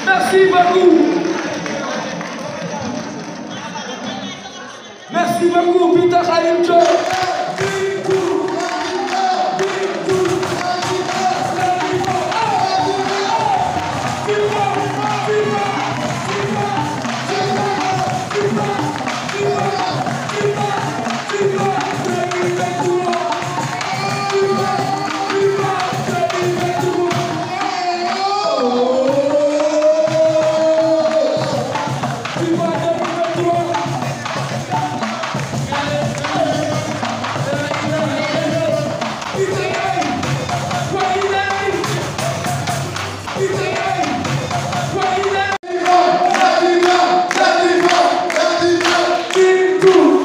Merci beaucoup. Merci beaucoup, Peter Khalim Diop. Two.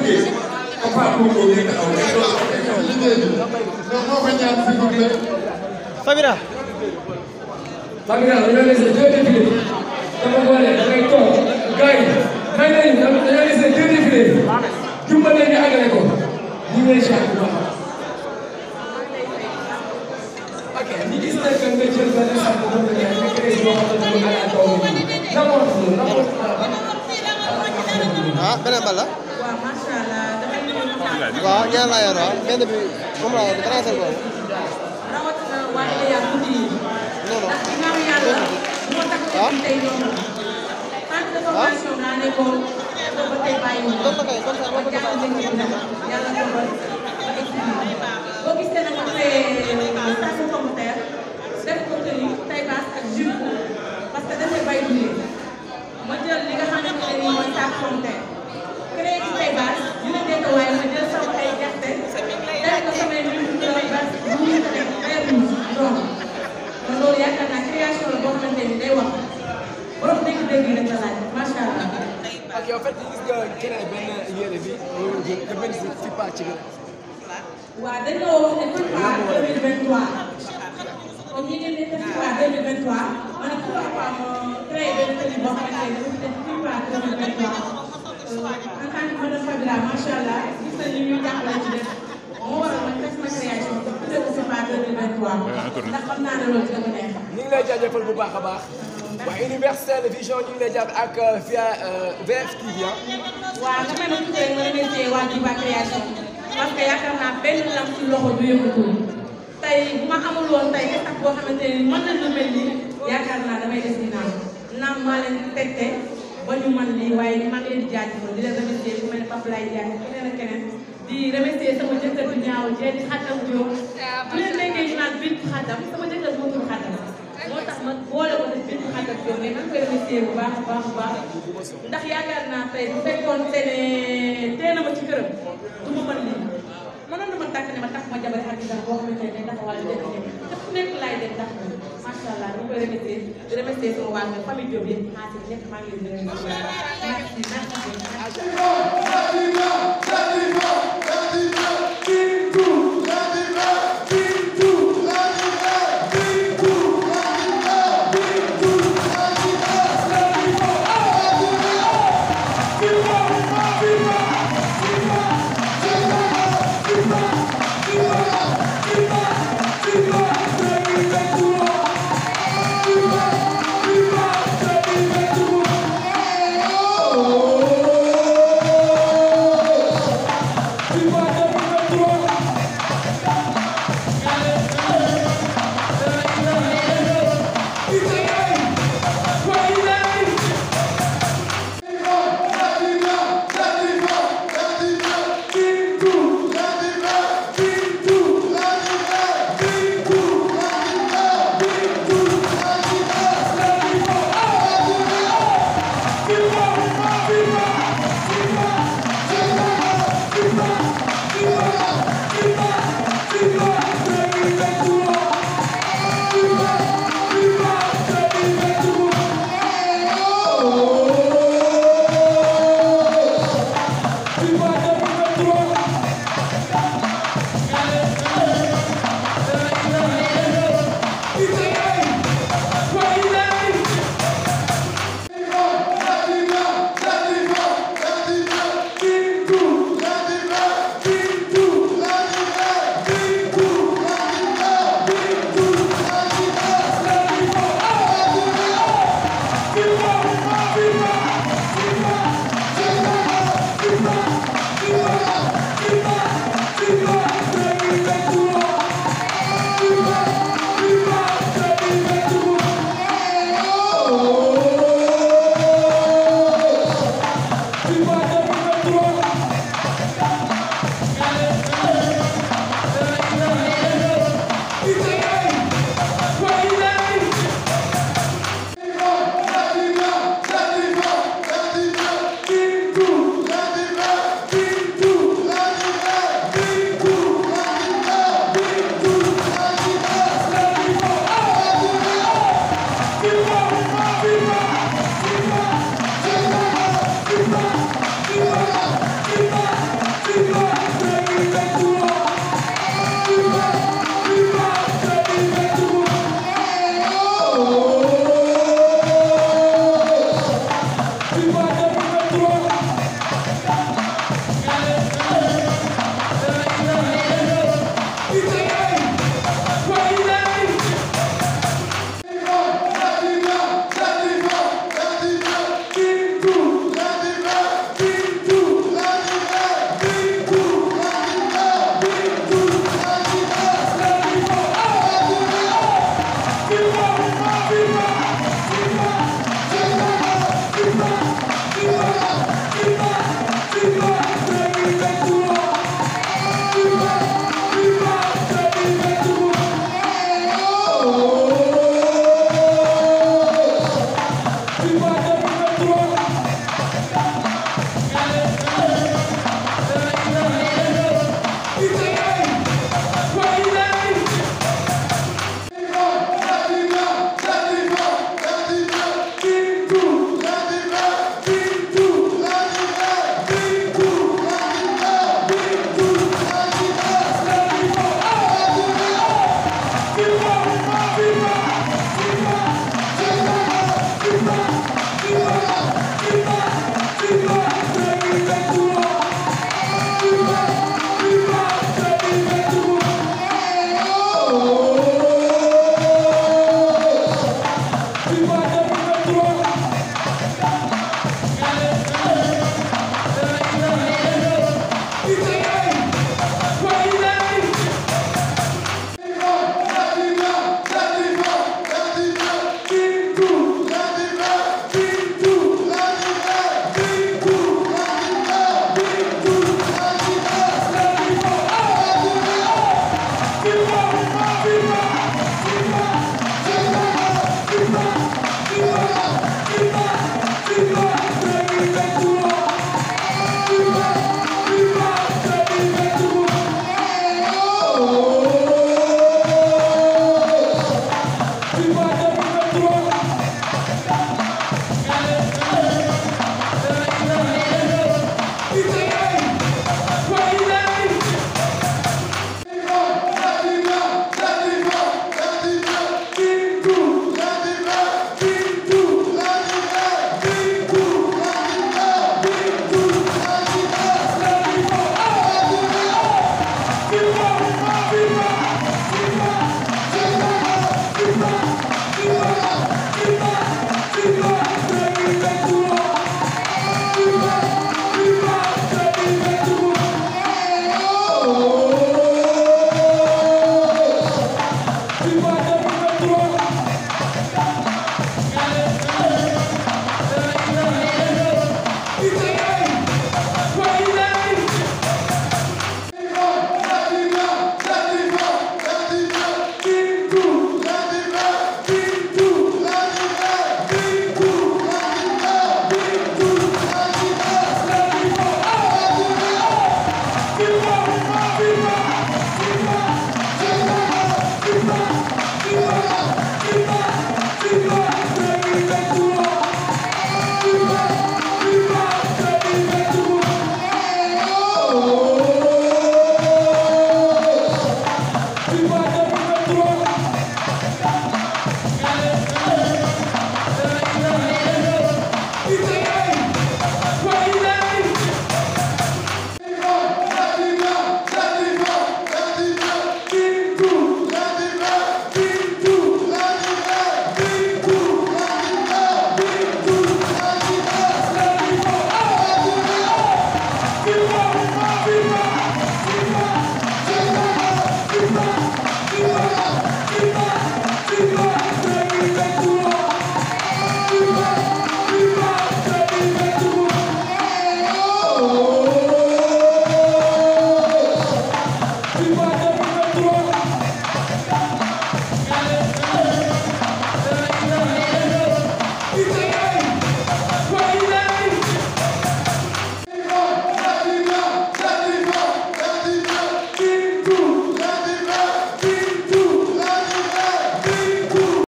liggéey Papa Koungheul ngay taxaw ngay doon liggéey bi non moo ko ñaan s'il vous plaît. Fabira. Fabira dañoo laissé deux défilés dafa boole da ngay toog gars yi may nañu dañoo laissé deux défilés jumbale ñu àggale ko ñu ngi lay ziar bu baax. ok ñu gis nag nga jël benn sàmm bu mu ñëw nga créé boo xamante ni ala taw bi ah beneen bal la. waaw macha allah dafay ñëw. waaw ñaar laa yor waaw benn bi moom laa yor transfert boobu. rawatina waa Eya guddi yi. non non ndax ginnaaw yàlla. moo tax ñu tey noonu. centre de formation naa nekkoon ba tey bàyyiwul. loolu la kay comme ça boo ko defee yàlla dogal ba expliqué. boo gisee nag ma créé station communautaire def ko tenue taille basse ak jupe parce que dafay bay dundee. ma jël li nga xamante ne nii mooy station communautaire. créé ci taille basse ñu ne déeta waaye ma jël sama ay gerte def ko samay mbir basse bu ñu ko def ay rouge donc kon loolu yaakaar naa création la boo xamante ni day wax borom dégg-dégg rek la laaj macha allah. ok en fait gis nga keneen benn yére bi nga benn si pàcc bi. waaw dañoo wax ne FIFA 2023 kon ñi ngeen di def FIFA 2023 ma ne pourquoi pas ma créé benn tenue boo xamante ne dafa def FIFA 2023 en tant que madame Fabira macha allah gis nañ ni ñuy jàppale ci def moo waral ma def ma création bi tuddee ko FIFA 2023 ndax xam naa ne loolu dina ko neex. ñu ngi lay jaajëfal bu baax a baax. waa Universel Vision ñu ngi lay jàpp ak via VFtv. waaw nga may ma tudd rek ma remercier waa Diva création parce que yaakaar naa benn lam ci loxo du yëngatu tey bu ma amul woon tey étape boo xamante ni mën nañ lu mel nii yaakaar naa damay des ginnaaw naam maa leen tegte ba ñu mën lii waaye maa ngi leen di jaajëfal di leen remercier bu mel ne Pape Laye Diagne keneen ak keneen di remercier sama jëkkër bu ñaaw jee di xatam Diop bu leen nekkee ñu naan bint xatam sama jëkkër moo tudd xatam moo tax ma boole ko def bint xatam Diop mais man koy remercier bu baax a baax a baax ndax yaakaar naa tey bu fekkoon te ne tee na ma ci këram du ma mën lii mënoon na ma tàkk ne ma tax ma jabari ak dara boo xamante ne taxawal dëkk te fu nekk laay dem tax na macha allah ñu koy remercier di remercier sama waa nga famille Diop yëpp xaasi ñëpp maa ngi leen di remercier merci merci